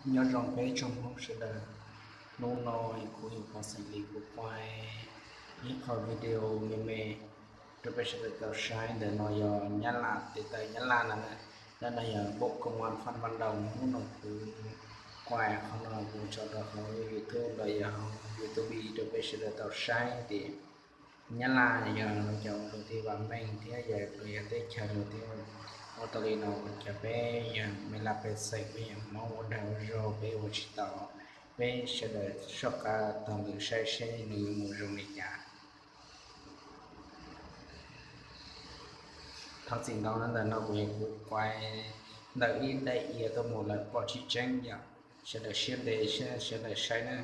Nyob zoo peb tsoom Hmoob sawv daws, hnub no kuv yog Pov Xeem Lis kuv quay ib qho video me me rau peb sawv daws tau saib. Ntawm no yog Nyab Laj, tes taw Nyab Laj no na. Ntawm no yog pub koo wan faj npaj nroo. Hnub no kuv quay qhov no kuv tso rau hauv YouTube los yog YouTube rau peb sawv daws tau saib tias Nyab Laj yog cov luag tej vam meej thiab yog luag yog teb chaws luag thiab. Ua tau li no cov peb yog me laj pej xeem peb yog Hmoob ua dag ua zog peb ua tsis tau. Peb sawv daws soj qab taug lwm saib seb nws yuav mus zoo li cas. Thov txim ntau na, ntawm no kuv yog kuv quay ntawm ib daim iav tuaj mus lawm pom tsis tseeb yom. Sawv daws siab ntev sawv daws saib na.